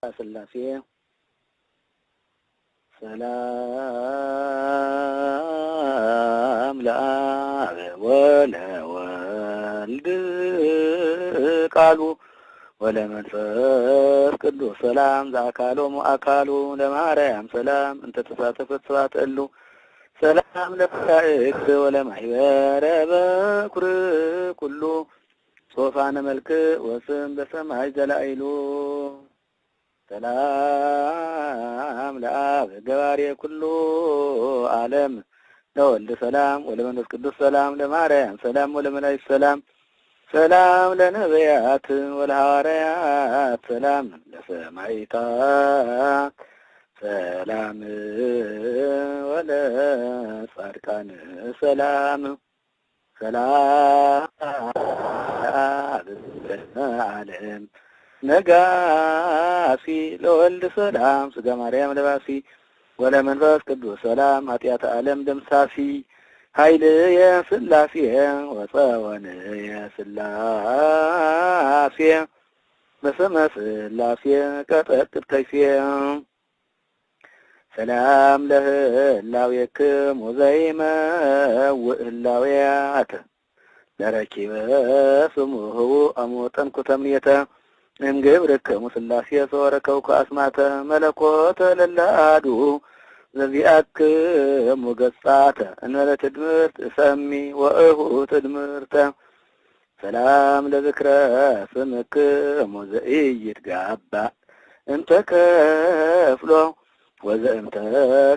ሥላሴ ሰላም ለአብ ወለወልድ ቃሉ ወለመንፈስ ቅዱስ ሰላም ዘአካሎሙ አካሉ ለማርያም ሰላም እንተ ተሳተፈት ስብሐተ እሉ ሰላም ለመላእክት ወለማኅበረ በኩር ኩሉ ሶፋነ መልክ ወስም በሰማይ ዘላይሉ ሰላም ለአብ ገባሬ ኩሉ ዓለም ለወልድ ሰላም ወለመንፈስ ቅዱስ ሰላም ለማርያም ሰላም ወለመላእክት ሰላም ሰላም ለነቢያት ወለሐዋርያት ሰላም ለሰማዕታት ሰላም ወለጻድቃን ሰላም ሰላም ለዓለም ነጋሲ ለወልድ ሰላም ስጋ ማርያም ለባሲ ወለመንፈስ ቅዱስ ሰላም ኃጢአተ ዓለም ደምሳሲ ኃይልየ ሥላሴ ወፀወንየ ሥላሴ በስመ ሥላሴ ቀጠቅጥ ከይሴ ሰላም ለህላዌክሙ ዘይመውእ ህላዌያተ ለረኪበ ስሙ ህቡእ አሞጠንኩ ተምኔተ እምግብርክሙ ሥላሴ ዘወረከብኩ አስማተ መለኮተ ለለአዱ ዘዚአክሙ ገጻተ እንበለ ትድምርት እሰሚ ወእሁ ትድምርተ ሰላም ለዝክረ ስምክሙ ዘኢይትጋባእ እንተ ከፍሎ ወዘእምተ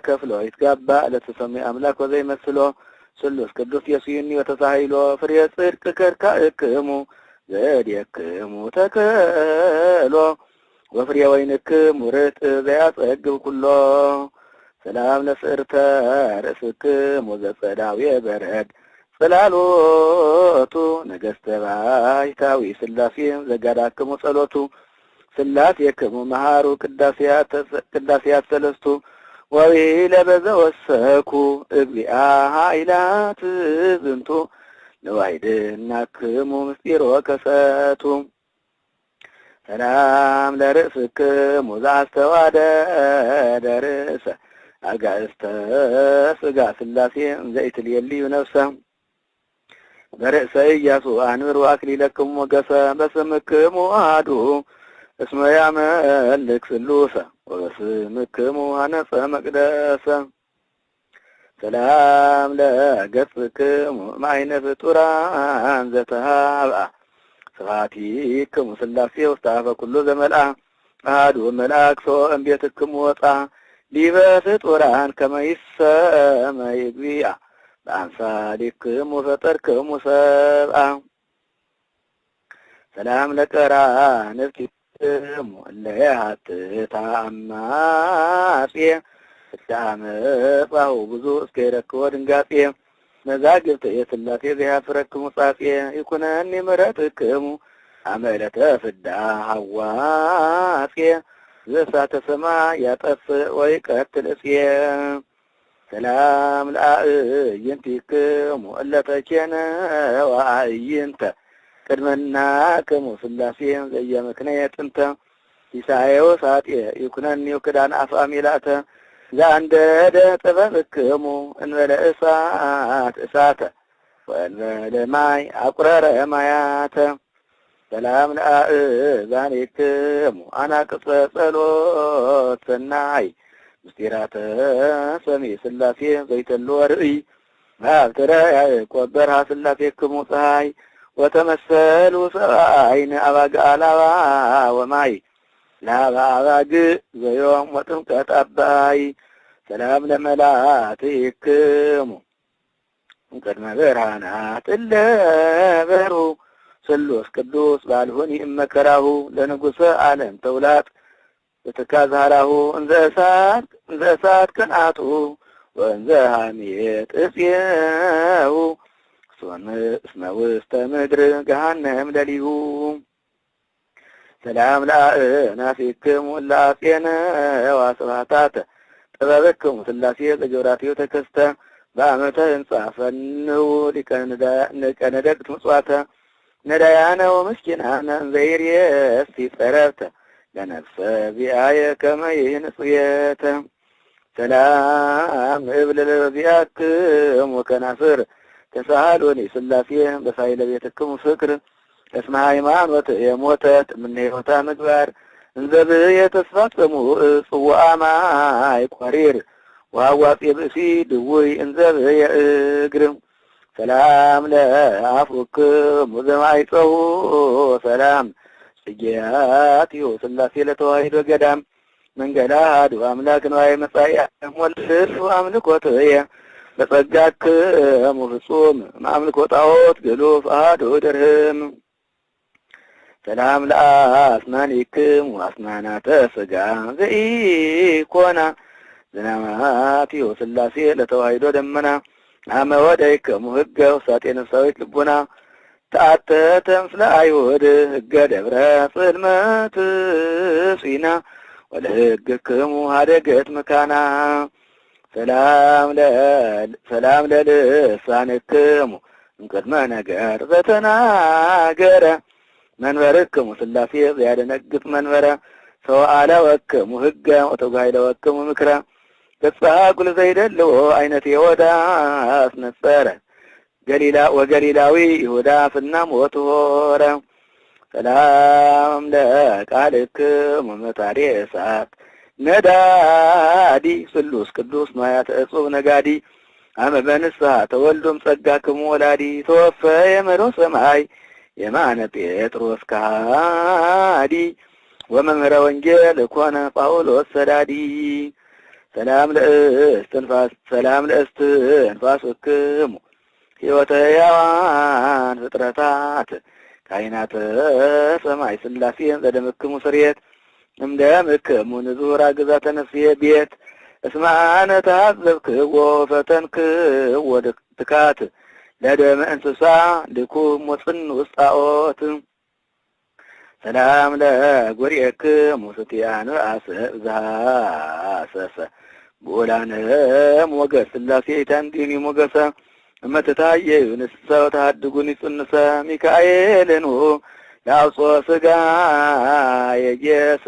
ከፍሎ ይትጋባእ ለተሰሚ አምላክ ወዘይመስሎ ስሉስ ቅዱስ የሱኒ ወተሳሂሎ ፍሬ ጽድቅ ከርካእክሙ ዘዴክሙ ተከሎ ወፍሬ ወይንክሙ ርጥ ዘያጸግብ ኩሎ ሰላም ለስእርተ ርእስክሙ ዘጸዳዊ በረድ ጽላሎቱ ነገስተ ባሕታዊ ሥላሴ ዘጋዳክሙ ጸሎቱ ሥላሴክሙ መሃሩ ቅዳሴያት ሰለስቱ ወቢለ በዘወሰኩ እግዚአ ኃይላት ዝንቱ ለዋሕድናክሙ ምስጢሮ ከሰቱ ሰላም ለርእስክሙ ዘአስተዋደደ ርእሰ አጋእዝተ ሥጋ ሥላሴ እንዘ ኢትሌልዩ ነፍሰ በርእሰ ኢያሱ አንብር ወአክሊለክሙ ሞገሰ በስምክሙ አሐዱ እስመ ያመልክ ስሉሰ ወበስምክሙ ሀነጸ መቅደሰ ሰላም ለገጽክሙ እምአይነ ፍጡራን ዘተሃብአ ስብሐቲክሙ ሥላሴ ውስተ አፈ ኩሉ ዘመልአ አሐዱ መልአክ ሶ እምቤትክሙ ወፃ ዲበ ፍጡራን ከመ ይሰመይ እግዚአ በአምሳሊክሙ ፈጠርክሙ ሰብአ ሰላም ለቀራንብትክሙ እለ ያትታ አማጼ እስከ ብዙ እስከ ይረክቦ ድንጋጼ መዛግብተ የሥላሴ ዘያፍረክሙ ጻጼ ይኩነኒ ምሕረትክሙ አመ ዕለተ ፍዳ ሐዋጼ ዘእሳተ ሰማይ ያጠፍእ ወይቀትል እፄ ሰላም ለአዕይንቲክሙ እለ ተኬነ ወአዕይንተ ቅድመናክሙ ሥላሴ ዘየምክንየ ጥንተ ሲሳየው ሳጤ ይኩነኒ ክዳን አፍአም ይላተ ዘአንደደ ጥበብክሙ እንበለ እሳት እሳተ ወእንበለ ማይ አቁረረ ማያተ ሰላም ለአእዛኒክሙ አናቅጸ ጸሎት ሰናይ ምስጢራተ ሰሚ ሥላሴ ዘይተልዎ ርእይ በሀብትረ ያዕቆብ በርሃ ሥላሴክሙ ፀሐይ ወተመሰሉ ሰብአ ዓይን አባግዓ ላባ ወማይ ላባ አባግዕ ዘዮም ወጥምቀት አባይ ሰላም ለመላትክሙ እምቅድመ ብርሃናት እለ በሩ ስሉስ ቅዱስ ባልሁኒ እመከራሁ ለንጉሰ ዓለም ተውላጥ በትካዝ ሃራሁ እንዘ እሳት ቅንዓቱ ወእንዘ ሐሜት እፄው እስመ ውስተ ምድር ገሃነም ለሊሁ ሰላም ለአእናፊክሙ ለአጼነ ወአስባታተ ጥበብክሙ ሥላሴ ዘገብራትዮ ተከስተ በአመተ ህንጻ ፈንው ሊቀ ነደቅት ምጽዋተ ነዳያነ ወምስኪናነ እንዘይርየስ ጸረብተ ለነፍሰ ዚአየ ከመ ይንጽየተ ሰላም እብል ለዚአክሙ ወከናፍር ተሳሃሉኒ ሥላሴ በሳይለ ቤትክሙ ፍቅር እስመ ሃይማኖት የሞተት እምነ ሕይወታ ምግባር እንዘ ብየ ተስፋ ጽሙእ ጽዋአ ማይ ቆሪር ወአዋፄ ብእሲ ድውይ እንዘ ብየ እግር ሰላም ለአፉክሙ ዘማይፀው ሰላም ጽጌያትዮ ሥላሴ ለተዋሂዶ ገዳም መንገላ አሐዱ አምላክ ንዋየ መጻኢ ወልፍ አምልኮትየ በጸጋክሙ ፍጹም አምልኮ ጣዖት ግሉፍ አሐዱ ድርህም ሰላም ለአስናኒክሙ አስናናተ ሥጋ ዘኢኮና ዝናማትዮ ሥላሴ ለተዋሂዶ ደመና አመ ወደይክሙ ሕገ ውሳጤ ነፍሳዊት ልቡና ተአተተ ምስለ አይሁድ ሕገ ደብረ ጽልመት ጺና ወለሕግክሙ ሀደገት መካና ሰላም ለልሳንክሙ እምቅድመ ነገር ዘተናገረ መንበርክሙ ሥላሴ ዘያደነግጥ መንበረ ሰዋአለወክሙ ሕገ ወተጓይለወክሙ ምክረ ገጻጉል ዘይደልዎ አይነት የወዳ አስነጸረ ገሊላ ወገሊላዊ ይሁዳ ፍና ሞት ሆረ ሰላም ለቃልክሙ መታሪ እሳት ነዳዲ ስሉስ ቅዱስ ንዋያተ እጹብ ነጋዲ አመ በንስሐ ተወልዶም ጸጋክሙ ወላዲ ተወፈየ መሮ ሰማይ የማነ ጴጥሮስ ከሃዲ ወመምህረ ወንጌል ኮነ ጳውሎስ ሰዳዲ ሰላም ለእስትንፋስ ሰላም ለእስትንፋስክሙ ሕይወተ ሕያዋን ፍጥረታት ካህናተ ሰማይ ሥላሴ ዘደምክሙ ስርየት እምደምክሙ ንዙራ ግዛተ ነፍስየ ቤት እስመ አነ ተዓዘብክዎ ፈተንክዎ ትካት ለደመ እንስሳ ልኩም ወጽን ውስጥ ጣዖት ሰላም ለጎሪኤክሙ ስትያነ ዝሃሰሰ ቦላነ ሞገስ ሥላሴ ኢታንዲኒ ሞገሰ እመትታየ ንስሰ ወተሃድጉኒ ጽንሰ ሚካኤልን ለአብጾ ሥጋ የጌሰ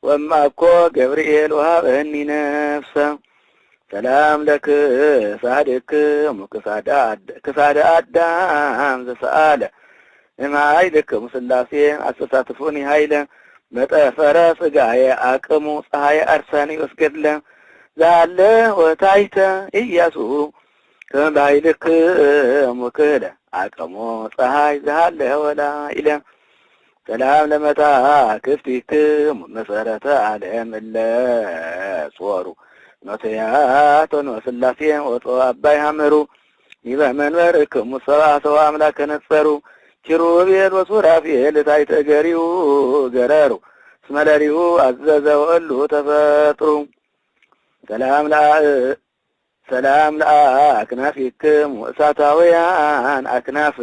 ወማኮ ገብርኤል ወሀበኒ ነፍሰ ሰላም ለክሳድክሙ ክሳደ አዳም ዘሰአለ እምኃይልክሙ ሥላሴ አስተሳትፉኒ ኃይለ መጠፈረ ሥጋየ አቅሙ ፀሐየ አርሳኒዮስ ገድለ ዛለ ወታይተ ኢያሱ ከመ በኃይልክሙ ክህለ አቅሙ ፀሐይ ዘሃለ ወላኢለ ሰላም ለመታክፍቲክሙ መሰረተ ዓለም እለ ጾሩ ኖትያቶን ወሥላሴ ወጦ አባይ ሐመሩ ይበ መንበርክሙ ሰብአ ሰው አምላከ ነጸሩ ኪሩቤል ወሱራፌል ታሕተ እገሪሁ ገረሩ እስመ ለሪሁ አዘዘ ወእሉ ተፈጥሩ ሰላም ለአክናፊክሙ እሳታውያን አክናፍ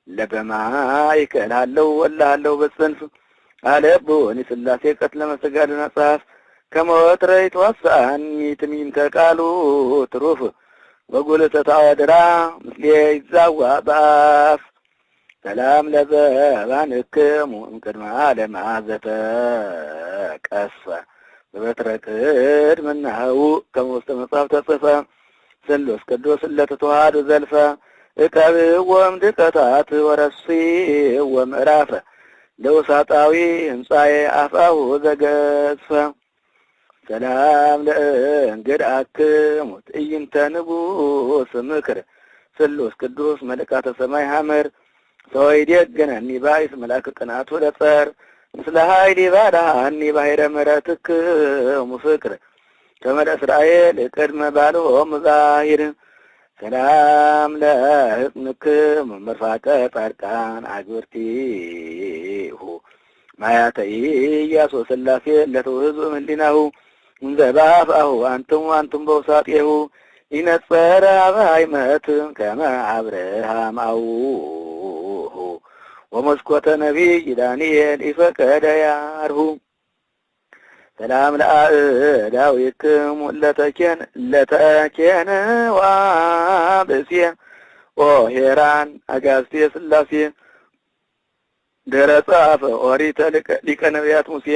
ለበማይከል ሃለው ወላሃለው በጽንፍ አለብዎኒ ሥላሴ ቀትለ መሰጋድ መጽሐፍ ከመ ወትረ ይትወስአኒ ትሚንተ ቃሉ ትሩፍ ወጉልተ ታወድራ ምስሌ ይዛዋ በአፍ ሰላም ለዘባንክሙ እምቅድመ ዓለም ዘተቀስፈ በበትረ ቅድምናሁ ከመ ውስተ መጽሐፍ ተጽፈ ስሉስ ቅዱስ እለተተዋሐዱ ዘልፈ እቀብዎም ድቀታት ወረሲዎ ምዕራፈ ለውሳጣዊ ህንጻዬ አፍአሁ ዘገዝፈ ሰላም ለእንግድአክሙ ትዕይንተ ንጉሥ ምክር ስሉስ ቅዱስ መልእካተ ሰማይ ሐመር ሰወይዴግነኒ ባእስ መልአከ ቅንዓቱ ለጸር ምስለ ኃይል ባዳኒ ባሕረ ምሕረትክሙ ፍቅር ከመ ለእስራኤል ቅድመ ባልሆሙ ዛሂር ሰላም ለሕፅንክሙ ምርፋቀ ጻድቃን አግብርቲሁ ማያተ ኢያሱ ሥላሴ ለትውህዙ እምህሊናሁ እንዘ በአፍአሁ አንትሙ አንቱም በውሳጤሁ ይነጸረ አበሃይመት ከመ አብርሃም አውሁ ወመስኮተ ነቢይ ዳንኤል ይፈቀደ ያርሁ ሰላም ለአእዳዊክሙ ለተኬነ ወአብእሴ ኦሄራን አጋዝቴ ሥላሴ ድኅረ ጸአፈ ኦሪተ ሊቀ ነቢያት ሙሴ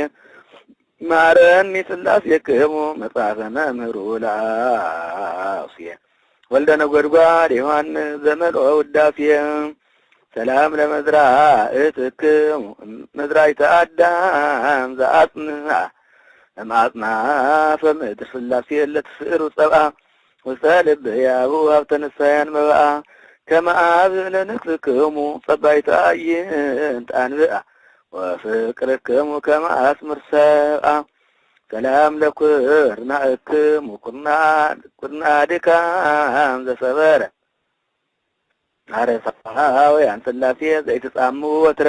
ማረኒ ሥላሴ ክሙ መጽሐፈ መምህሩ ለአውስየ ወልደ ነጎድጓድ ዮሐንስ ዘመልኦ ውዳሴ። ሰላም ለመዝራእትክሙ መዝራእተ አዳም ዘአጽንዓ እምአጽናፈ ምድር ሥላሴ ለትስዕሩ ጸብአ ውስተ ልብ ያቡ ሀብተ ንስሐያን መብአ ከመ አብ ለንክልክሙ ጸባይተ አዕይንት አንብአ ወፍቅርክሙ ከመ አስምር ሰብአ። ሰላም ለኩርናእክሙ ቁርና ድካም ዘሰበረ አረሳውያን ሥላሴ ዘይትጻምዉ ወትረ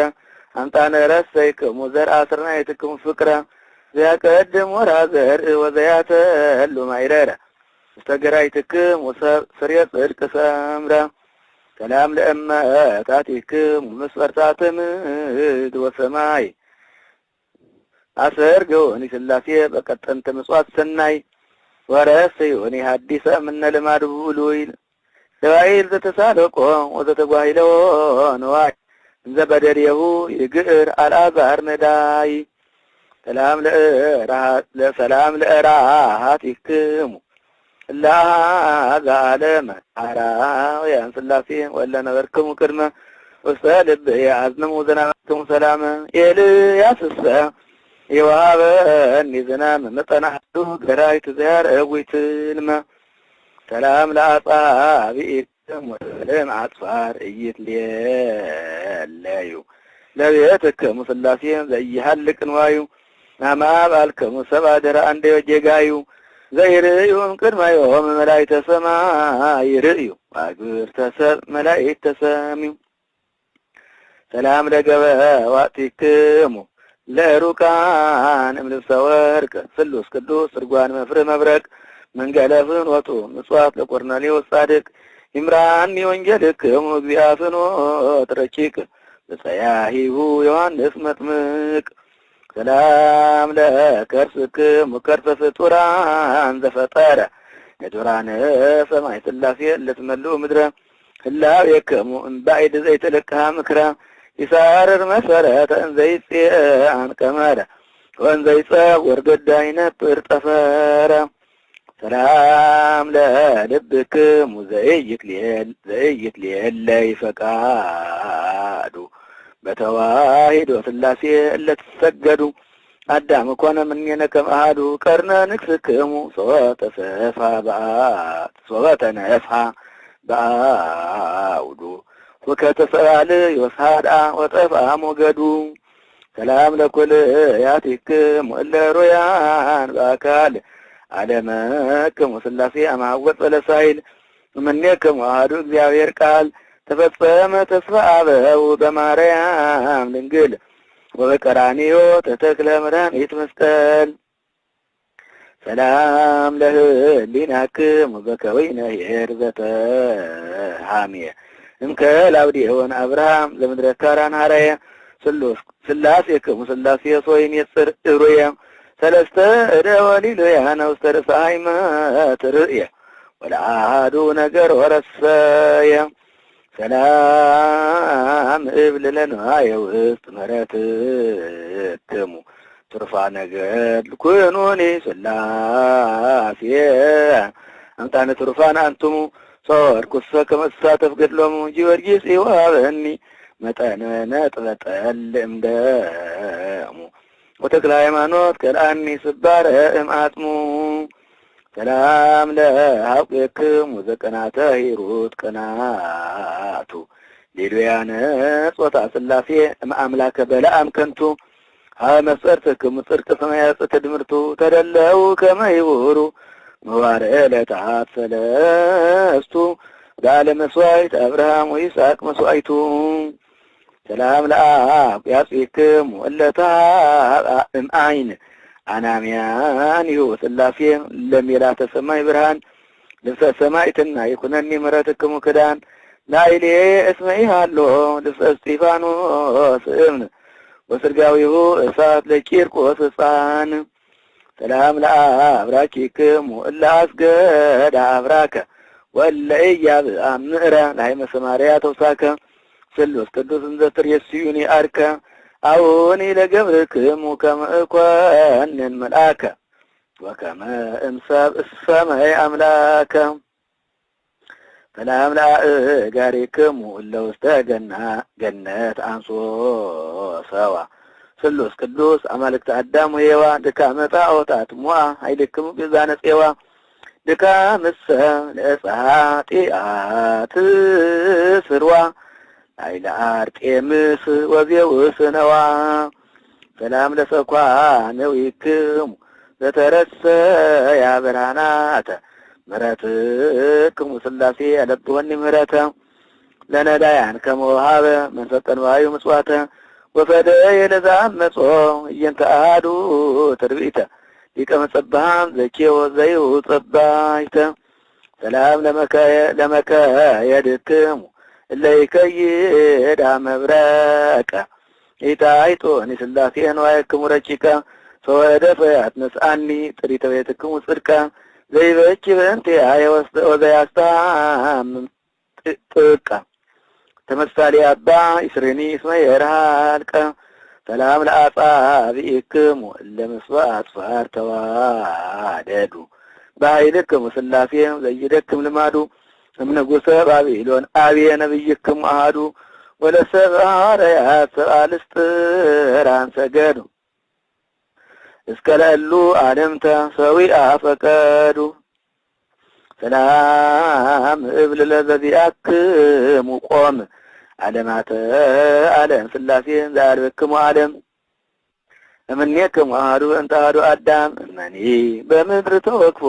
አምጣነ ረሰይክሙ ዘርአ ስርናይትክሙ ፍቅረ ዘያቀድም ወራ ዘርእ ወዘያተሉ ማይረረ ውስተ ገራይትክሙ ፍሬ ጽድቅ ሰምረ። ሰላም ለእመታቲክሙ ምስፈርታተ ምድር ወሰማይ አሰርገውኒ ሥላሴ በቀጠንተ ምጽዋት ሰናይ ወረሰዩኒ ሐዲሰ እምነ ልማድ ብሉይ ለባይል ዘተሳለቆ ወዘተጓሂሎ ንዋይ እንዘ በደልየሁ ይግዕር አልዓዛር ነዳይ። ሰላም ለእራሃቲክሙ ለዘዓለመ አራውያን ሥላሴ ወለ ነበርክሙ ቅድመ ውስተ ልብ የአዝንሙ ዝናብክሙ ሰላመ ኤልያስሰ የዋበኒ ዝናም መጠናዱ ገራይት ዘያርአጉይትልመ። ሰላም ለአጻብዒክሙ ወለም አጽፋር ኢይትሌለዩ ለቤትክሙ ሥላሴ ዘኢይሃልቅ ንዋዩ ናማባልክሙ ሰብአ ድኅረ አንደ ጌጋዩ ዘይርእዩ እምቅድመ ዮም መላእክተ ሰማይ ርእዩ አግብርተ ሰብእ መላእክተ ሰሚዩ። ሰላም ለገበዋቲክሙ ለሩቃን እምልብሰ ወርቅ ስሉስ ቅዱስ ጽርጓን መፍርህ መብረቅ መንገለ ፍኖቱ ምጽዋት ለቆርኔሌዎስ ጻድቅ ይምራኒ ወንጌልክሙ እግዚአ ፍኖት ረቂቅ በጸያሂሁ ዮሐንስ መጥምቅ። ሰላም ለከርስክሙ ከርሰ ፍጡራን ዘፈጠረ የዱራነ ሰማይ ሥላሴ ለትመልኡ ምድረ ህላዌክሙ እምባዕድ ዘይትልክሃ ምክረ ይሳርር መሰረተ እንዘይጽአን ቀመረ ወእንዘይጸውር ግዳይ ነብር ጠፈረ። ሰላም ለልብክሙ ዘይትሌለይ ፈቃዱ በተዋሂዶ ሥላሴ እለትሰገዱ አዳም ኮነ እምኔነ ከመ አሐዱ ቀርነ ንክስክሙ ሶበ ተነፍሐ በአውዱ ወከተ ሰባል ዮሳድአ ወጠፍአ ሞገዱ። ሰላም ለኩልያቲክሙ እለ ሮያን በአካል ዓለመክሙ ሥላሴ አማወፅ ለሳይል እምኔክሙ አሐዱ እግዚአብሔር ቃል ተፈጸመ ተስፋ አበው በማርያም ድንግል ወበቀራንዮ ተተክለ መድኃኒት መስቀል። ሰላም ለህሊናክሙ በከወይነ ኄር ዘተሃምየ እምከላውዴዎን አብርሃም ለምድረ ካራን ሀረየ ሥላሴ ክሙ ሥላሴ ሶይን የጽር እሩየ ሰለስተ እደ ወሊሉያነ ውስተ ርእሰ ሃይመት ርእየ ወለአሐዱ ነገር ወረሰየ። ሰላም እብል ለንዋየ ውስጥ ምሕረትክሙ ትሩፋ ነገር ኩኑኒ ሥላሴ አምጣነ ትሩፋን አንትሙ ሶርኩሰ ከመ እሳተፍ ገድሎሙ ጊዮርጊስ ይዋበኒ መጠነ ነጥበ ጠል እምደሙ ወተክለ ሃይማኖት ከልአኒ ስባረ እምአጥሙ። ሰላም ለሐቁክሙ ዘቀናተ ሂሩት ቀናቱ ሌሉያነ ጾታ ሥላሴ እምአምላከ በለዓም ከንቱ ሀበ መስፈርትክሙ ጽድቅ ሰማያት ትድምርቱ ተደለው ከመ ይቡሩ መዋርዕ ዕለታት ሰለስቱ በዓለ መስዋዕት አብርሃም ወይስሐቅ መስዋዕቱ። ሰላም ለአብ ያጽክሙ እለታ እምአይን አናምያን ይሁ ሥላሴ ለሜላተ ሰማይ ብርሃን ልብሰ ሰማዕትና ይኩነኒ ምሕረትክሙ ክዳን ላዕሌ እስመ ኢሃሎ ልብሰ እስጢፋኖስ እምነ ወስርጋዊሁ እሳት ለቂርቆስ ሕፃን። ሰላም ለአብራኪክሙ እለ አስገደ አብራከ ወለ ኢያብ አምዕረ ላይመ ሰማርያ ተውሳከ ስሉስ ቅዱስ እንዘ ትርእስዩኒ አርከ አቡኒ ለገብርክሙ ከመ እኮንን መልአከ ወከመ እምሰብ እሰማይ አምላከ። ሰላም ለአእጋሪክሙ እለ ውስተ ገነት አንሶ ሰዋ ስሉስ ቅዱስ አማልክተ አዳም ወሔዋን ድካመ ጣዖታት ሞአ ኃይልክሙ ቤዛነ ፄዋ። ድካምሰ ለዕፀ ኃጢአት ስርዋ ኃይለ አርጤምስ ወዜውስ ነዋ። ሰላም ለሰኳንዊክሙ ዘተረሰያ ብርሃናተ ምሕረትክሙ ሥላሴ ያለብወኒ ምህረተ ለነዳያን ከመ ወሃበ መንፈቀ ንዋዩ ምጽዋተ ወፈደየ ለዘአመጾ እየንተ አሐዱ ትርብኢተ ሊቀ መጸብሃን ዘኬዎ ዘይጸባይተ። ሰላም ለመከየድክሙ እለ ይከይድ መብረቀ ኢታይጦኒ ሥላሴ ንዋየክሙ ረቂቀ ፈወደፈ ያትነስአኒ ጥሪተ ቤትክሙ ጽድቀ ዘይበኪ በእንቲአየ ወዘያስታምም ጥቀ ተመሳሌ አባ ይስሬኒ እስመ የርሃልቀ። ሰላም ለአጻብዒክሙ እለ ምስዋዕ አጽፋር ተዋደዱ በኃይልክሙ ሥላሴ ዘይደክም ልማዱ እምንጉሰ ባቢሎን አብየ ነቢይክሙ አሐዱ ወለሰብአ ሐዋርያት ሰብአ ልስጥራን ሰገዱ እስከ ለእሉ አለምተ ሰዊአ ፈቀዱ። ሰላም እብል ለዘዚአክሙ ቆም ዓለማተ ዓለም ሥላሴ ዘአልበክሙ ዓለም እምኔክሙ አሐዱ እንተ አሐዱ አዳም እመኒ በምድር ተወክፎ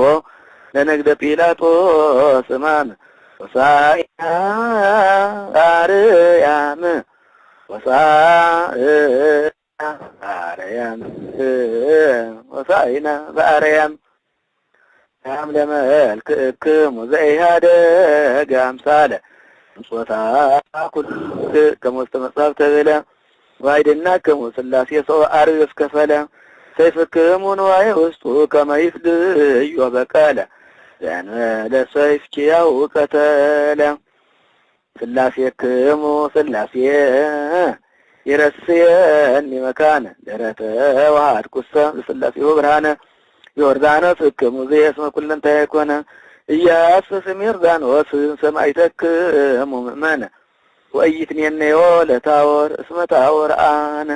ለነግደ ጲላጦስ እማም ወሳኢና አርያም ወሳኢና አርያም ወሳኢና በአርያም። ሰላም ለመልክዕክሙ ዘኢሃደገ አምሳለ ጾታ ኩሉ ከመ ውስተ መጽሐፍ ተብለ ዋይድናክሙ ሥላሴ ሰው አርብ እስከፈለ ሰይፍክሙ ንዋየ ውስጡ ከመ ይፍድዮ በቀለ ዘእንበለ ሰይፍ ኪያው ቀተለ። ሥላሴክሙ ሥላሴ ይረስየኒ መካነ ደረተ ወሃድኩሰ ለሥላሴሁ ብርሃነ ዮርዳኖስ ህክሙ ዘየስመ ኩለንታየ ኮነ ኢያስስም ዮርዳኖስ ሰማዕተክሙ ምእመነ ወኢይትኔነዮ ለታወር እስመ ታወር አነ።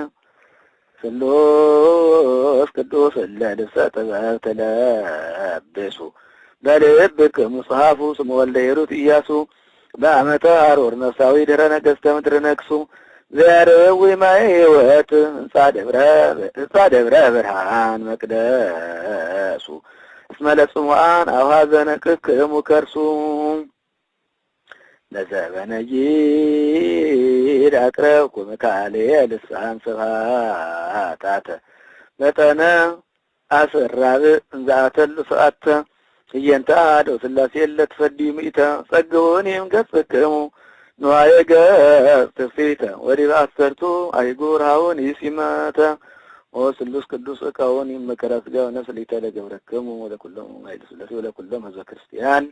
ስሉስ ቅዱስ እለ ልብሰ ጥበብ ተለብሱ በልብክሙ ጽሐፉ ስመ ወልደ ሂሩት ኢያሱ በአመተ አሮር ነፍሳዊ ድኅረ ነገሥተ ምድር ነግሱ ዘያርዊ ማየ ሕይወት ህንጻ ደብረ ብርሃን መቅደሱ እስመ ለጽሙአን አውሃዘ ነቅክሙ ከርሱ። ለዘበነ ይድ አቅረብኩ ምካልየ ልሳን ስብሐታተ መጠነ አስራብ እንዘ አተሉ ሰዓተ ህየንተ አሐዱ ሥላሴ ለትፈድዩ ምእተ ጸግቡኒ እምገጽክሙ ንዋየ ገጽ ትፍሥሕተ ወዲበ አሰርቱ አይጉር ሀቡኒ ሲመተ። ኦ ስሉስ ቅዱስ እቃውን መከራ ሥጋ ወነፍስ ሊተ ለገብረክሙ ወለኩሎሙ ኃይለ ሥላሴ ወለኩሎሙ ህዝበ ክርስቲያን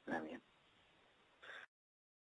አሜን።